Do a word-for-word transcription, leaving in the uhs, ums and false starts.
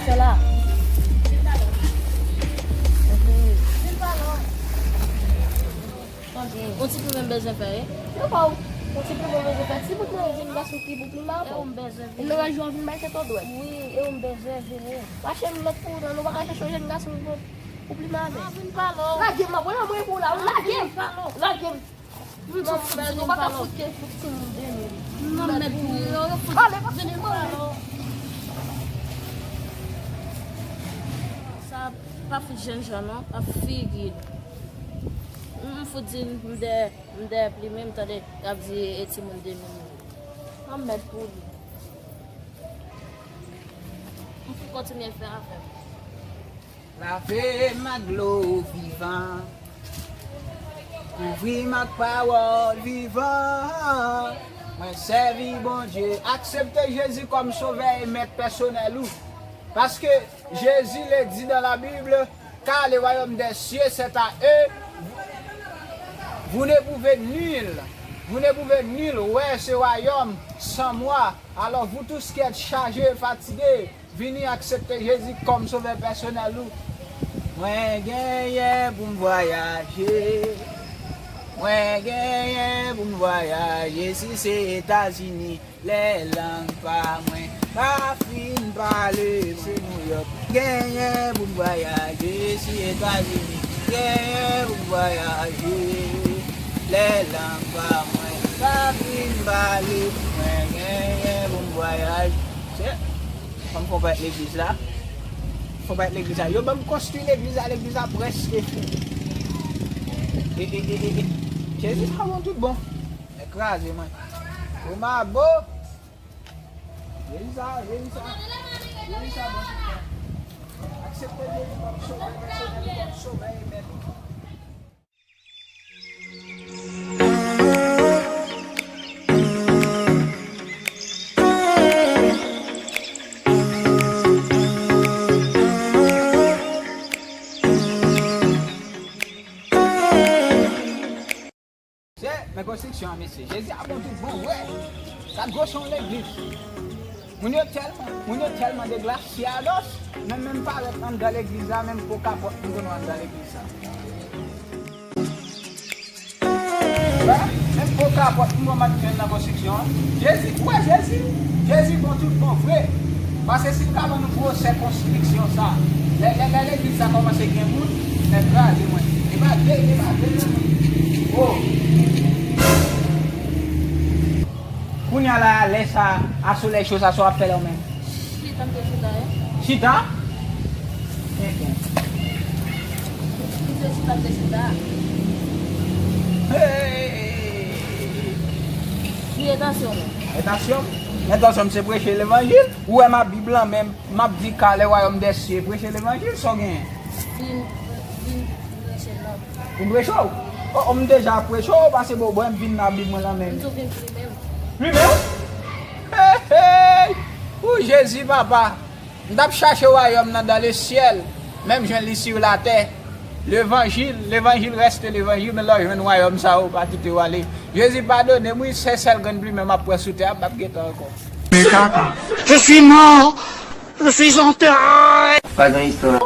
Fè la. Vin pa lwen. Yon ti plimen m bezwen fè, wi. Yo pa w. Yon ti plimen m bezwen fè. Ti bout nan yon jèn gason ki pou plimen avè w. E w m bezwen vini. E nan rejyon an vin bay tèt ou dwèt. Wi, e w m bezwen vini. Mache m lòt pou ou, non, nou pa ka chèche yon jèn gason pou, pou plimen avè w. Vin pale w. Lage m, mwen la, mwen pou w la. Lage m. Lage m. Non, m bezwen pale w. Fout ke fout timoun de mil. Non, mèt pou yo, yo fout vin pale w. Sa pa fout jènjan, non. Ap figi. M fout di m dèyè, m dèyè plimen, m tande y ap di e timoun de mil. Anmèd pou li. M pou kontinye fè afè m. Lave m ak dlo vivan. Kouvri m ak pawòl vivan. Mwen sèvi Bondye. Aksepte Jezi kòm sovè e mèt pèsonèl ou. Paske Jésus le dit dans la Bible, car le royaume des cieux, c'est à eux. Vous ne pouvez nul, vous ne pouvez nul voir ce royaume sans moi. Alors, vous tous qui êtes chargés et fatigués, vini aksepte Jezi kòm sovè pèsonèl ou. Mwen genyen pou m vwayaje. Mwen genyen pou m vwayaje si se Etazini. Lè lang pa mwen pa fin pale, se Nouyòk genyen pou m vwayaje, si Etazini genyen pou m vwayaje. Lè lang pa mwen pa fin pale, mwen genyen pou m vwayaje. Se, fò m fè yon bagay legliz la. Fò m fè yon bagay legliz la. Yo ban m konstwi legliz la, legliz la prèske fini. E, e, e, e, e. Jezi sa bon tout bon. Nèg kraze mwen. Ou mabo. Jezi sa, Jezi sa. Jezi sa bon tout bon. Aksepte Jezi kòm sovè pèsonèl, kòm sovè e mèt. Se, men konstriksyon an, mesye. Jezi a bon tout bon vre. Sa gwo se yon legliz. Moun yo tèlman, moun yo tèlman deglasyadòs, menm, menm parèt anndan legliz la, menm po kapòt m konn wè anndan legliz sa. Wè, menm po kapòt m konn wè nan konstriksyon an. Jezi, ou wè Jezi? Jezi bon tout bon vre. Paske si m ka ban nou gwosè konstriksyon sa, lè, lè, lè legliz sa kòmanse gen moun, nèg kraze mwen. E pa de, e pa de, non. Oh. Kounye a la, lè sa, a solèy cho sa, sa w ap fè la ou menm? Chita, m te chita, wi. Chita? Enhen. M te chita, m te chita. Hey! Li entansyon mwen. Entansyon? Entansyon m se preche levanjil. Ou wè m ak Bib lan, men m ap di ka le wayòm dè sye, preche levanjil, sa w genyen? Vin, vin preche l non. Vin preche w? O, o, m deja ap preche w, pase bò, bò, m vin nan Bib mwen lan men m. M tou vin plimen m. Plimen w? Hey, hey! Ou Jezi, papa! M t ap chache wayòm nan dans le ciel, men m jwenn li sur la terre. Levanjil, levanjil reste levanjil, men lè w jwenn wayòm sa, ou pa kite w ale. Jezi padone m, wi, se sèl grenn plimen m ap pran sou tè a, m p ap gentan ankò. Je suis mort, je suis enterré. Pa gen istwa.